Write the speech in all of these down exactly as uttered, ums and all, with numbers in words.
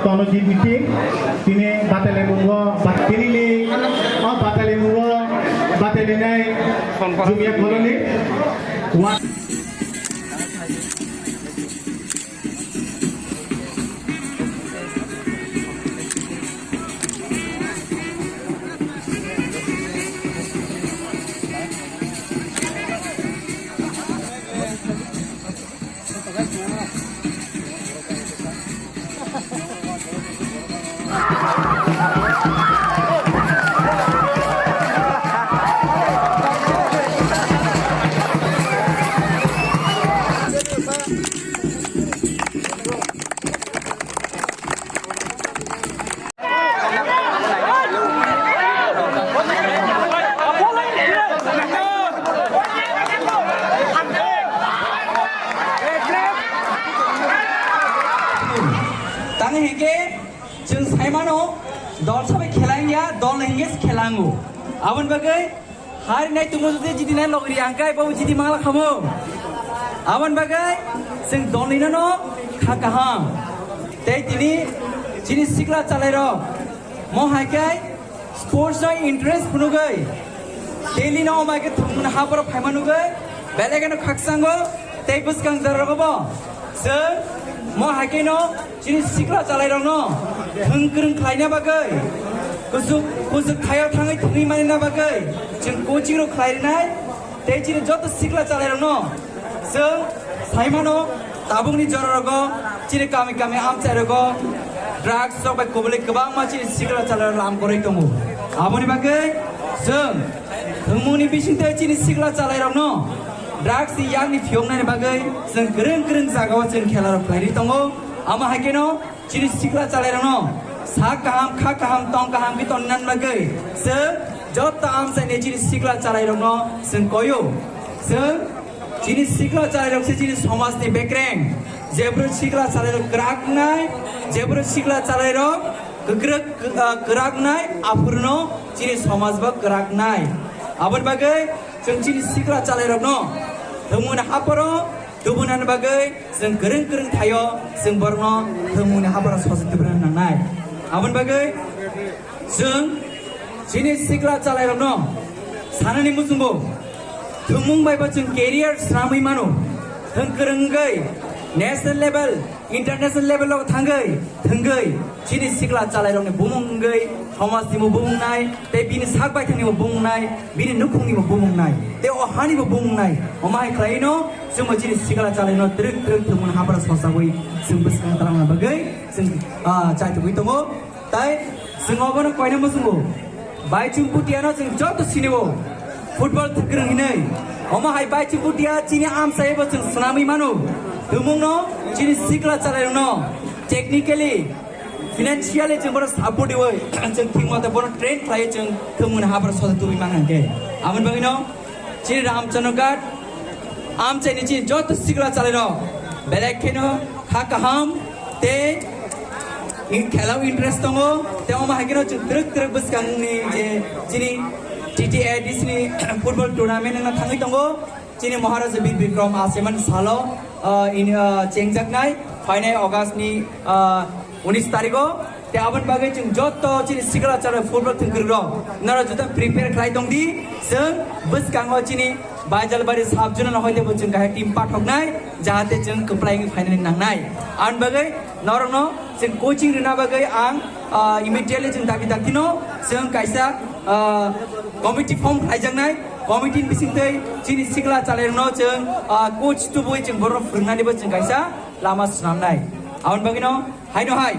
Tono jit meeting, tini batali mungo, bat-, tini ni, o batali mungo, batali nai, Jumia Colony, wa- Tang hingke chwng saimano, dol sabai khela wngya, dol hingke khela wngo. Aboni bagwi Harinai tongmo jodi jidinai logri angkai bo jidi mangla khamo. Aboni bagwi chwng dolnino no kha kaham. Tei tini chini sikla chalairok mo hai khe sports no interest phunugwi daily no omai khe thumna haporo phaima nugwi belai kheno khakchango tei bwskang jora rogo bo chwng mo hai khe no Chini sikla chalairokno thwng kwrwng khlaina bagwi, kusuk, kusuk thaio thangwi thwngwi manina bagwi chwng coaching rok khlai rwnai, tei chini joto sikla chalairokno chwng saimano tabukni jorogo chini kami kami amchairogo drugs rok bai kubuli kwbangma chini sikla chalairok lam kwrwi tongo. Aboni bagwi chwng thwngmungni bisingtwi chini sikla chalairokno drugs ni yakni phiyoknani bagwi chwng kwrwng kwrwng jagao chwng khela rok khlairwi tongo. Amo hai kheno chini sikla chalairokno sak kaham, kha kaham, tong kaham khe tongna bagwi chwng joto amchaini chini sikla chalairokno chwng koyo. Chwng chini sikla chalairok se chini somajni bekreng. Jebro sikla chalairok kwrak wngnai, jebro sikla chalairok kwkrwk, ah, kwrak wngnai, aphurno chini somaj bo kwrak wngnai. Aboni bagwi chwng chini sikla chalairokno thwngmungni haporo tubunani bagwi chwng kwrwng kwrwng thaio, chwng borokno thwngmungni haporo sochit tubuna nangnai. Aboni bagwi chwng chini sikla chalairokno sanani muchungo thwngmung bai bo chwng career swnamwi mano. Thwng kwrwng wngwi national level, international level o thangwi thwngwi chini sikla chalairokni bumung wngwi somajni bo bumung nai, tei bini sak baithangni bo bumung nai, bini nukhungni bo bumung nai, tei o hani bo bumung nai. Omo hai khlaino chwngbo chini sikla chalaino twrwk twrwk thwngmung hapra sosawi chwng bwskang twlangna bagwi chwng, ah, chaitugwi tongo. Tai chwng obono koina muchungo. Baichung Bhutia no chwng joto sinio football thwngkwrwng hinwi. Omo hai Baichung Bhutia chini amsai bo chwng swnamwi mano. Thwngmungno chini sikla chalairokno technically, financially chwng bono support iwi chwng thwngmata bono train khlaiwi chwng thwngmungni hapra soda tubui mangkha hwnkhe. Aboni bagwino chini Ramchandra Ghat amchaini chini joto sikla chalairok belai kheno kha kaham tei in-, khela o interest tongo. Tei omo hai kheno chwng twrwk twrwk bwskangni je chini T T A D C ni football tournament wngna thangwi tongo. Chini Maharaja Bir Bikram Aseman salo, ah, in, ah, chengjaknai phainai August ni, ah, unis tarigo. Tei aboni bagwi chwng joto chini sikla chara football thwngkwrwng rok noro joto prepare khlai tong di. Chwng bwskango chini Baijalbari sub zone no hoite bo chwng kahai team pathoknai, jahate chwng kwplai wngwi phainani nangnai. Aboni bagwi norokno chwng coaching rwna bagwi ang, ah, immediately chwng dabi daktino chwng kaisa, ah, committee form khlaijaknai. Committee ni bisingtwi chini sikla chalairokno chwng, ah, coach tubui chwng borok phwrwngnani bo chwng kaisa lama swnamnai. Aboni bagwino Haino hai,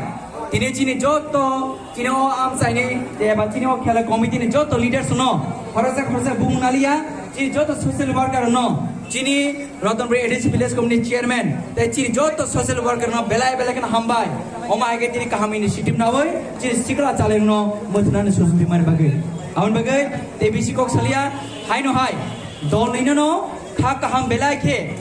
tini chini joto, chini o amchaini, eba chini o khela committee ni joto leaders no, khoroksa khoroksa bumung naliya, chini joto social worker no, chini Ratanpur A D C village committee chairman, tei chini joto social worker no belai belai kheno hambai. Omo hai khe tini kaham initiative nawi, chini sikla chalairokno mwthunani sujudi mani bagwi. Aboni bagwi tei bisi kok saliya, haino hai, dol nino no kha kaham belai khe,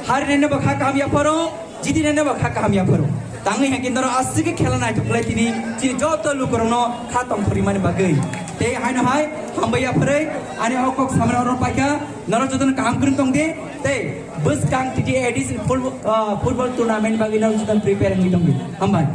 hari nino bo kha kaham yapharo, Jiti nai nabo kha kaham yapharo. Tangwi hai khe norok aswk khe khela naithok khlai tini chini joto lukurokno kha tongthorwi mani bagwi. Tei haino hai hambai yapharwi ani o kok samani oro paikha norok jotono kaham kwrwng tong di. Tei bwskang T T A D C football, ah, football tournament bagwi norok jotono prepare wngwi tong di. Hambai.